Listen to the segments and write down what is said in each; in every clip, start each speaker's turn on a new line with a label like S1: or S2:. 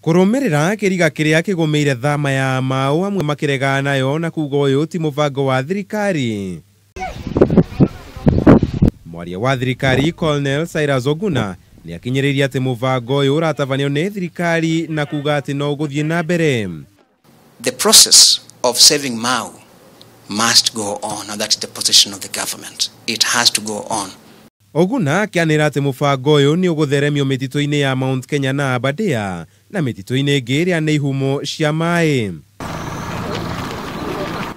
S1: Kũrũmĩrĩra kĩriga kĩrĩa kĩgũmĩire thama ya Mau amwe makĩregana nayo na kuga ũyũ ti mũbango wa thirikari. Mwaria wa thirikari Colonel Cyrus Oguna nĩ akinyĩrĩirie atĩ mũbango ũyũ ũratabanio nĩ thirikari na kuga atĩ no ũgũthiĩ na mbere.
S2: The process of saving Mau must go on, and that is the position of the government. It has to go on.
S1: Oguna akĩanĩra atĩ mũbango ũyũ nĩ ũgũtheremio mĩtitũ-inĩ ya Mount Kenya na Aberdare na mĩtitũ-inĩ ĩngĩ ĩrĩa nĩ ihumo cia maĩ.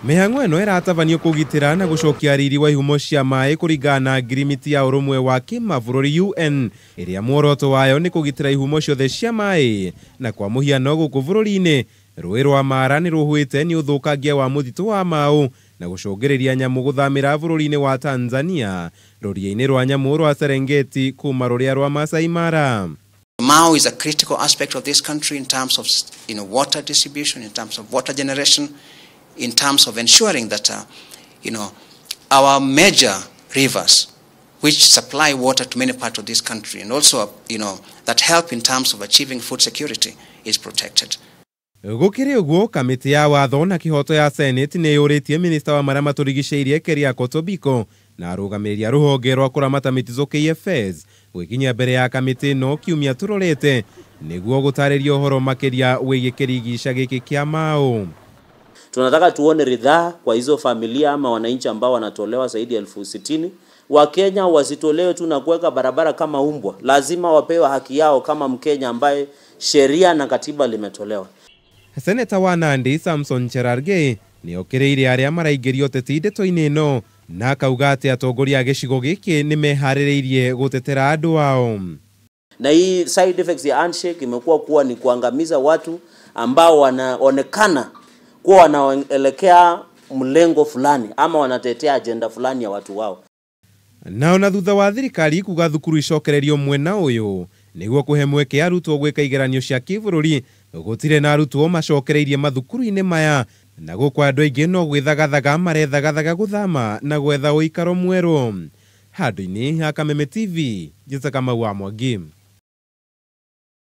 S1: Mĩhang'o ĩno ĩratabanio kũgitĩra na gũcokia riri wa ihumo cia maĩ kũringana na ngirimiti ya ũrũmwe wa kĩmabũrũri UN ĩrĩa muoroto wayo nĩ kũgitĩra ihumo ciothe cia maĩ, na kwa mũhiano gũkũ bũrũri-inĩ rũĩ rwa Mara nĩ rũhwĩte nĩ ũthũkangia wa mũtitũ wa Mau na gũcũngĩrĩria nyamũ gũthamĩra bũrũri-inĩ wa Tanzania rũriĩ-inĩ rwa nyamũ rwa Serengeti kuma rũrĩa rwa Masai Mara.
S2: Mau is a critical aspect of this country in terms of water distribution, in terms of water generation, in terms of ensuring that our major rivers, which supply water to many parts of this country and also that help in terms of achieving food security, is protected.
S1: Gũkĩrĩ ũguo, kamĩtĩ ya watho na kĩhoto ya Senate nĩ yũrĩtie minista wa marĩa matũrigicĩirie Keriako Tobiko na arũgamĩrĩri a rũhonge rwa kũramata mĩtitũ KFS gwĩkinyia mbere ya kamĩtĩ ĩno kiumia tũrorete nĩguo gũtarĩria ũhoro makĩria wĩgiĩ kĩrigica gĩkĩ kĩa Mau.
S3: Tunataka tuone ridhaa kwa hizo familia ama wananchi ambao wanatolewa zaidi ya 60,000. Wakenya wasitolewe tu na kuweka barabara kama umbwa. Lazima wapewe haki yao kama Mkenya ambaye sheria na katiba limetolewa.
S1: Seneta wa Nandi Samson Cherargei nĩ okĩrĩire arĩa maraingĩria ũteti ndeto-inĩ ĩno na akauga atĩ atongoria a gĩcigo gĩkĩ nĩ meharĩrĩirie gũtetera andũ ao.
S3: Na hii side effects ya handshake imekuwa kuwa ni kuangamiza watu ambao wanaonekana kuwa wanaelekea mlengo fulani ama wanatetea agenda fulani ya watu wao.
S1: Nao na thutha wa thirikari kuga thukuru icokererio mwena ũyũ nĩguo kũhe mweke arutwo gwĩka igeranio cia kĩbũrũri, gũtirĩ na arutwo macokereirie mathukuru-inĩ maya na gũkũ andũ aingĩ no gwĩthagathaga marethagathaga gũthama na gwetha ũikaro mwerũ. Handũ-inĩ ha Kameme TV, Njĩta Kamau wa Mwangi.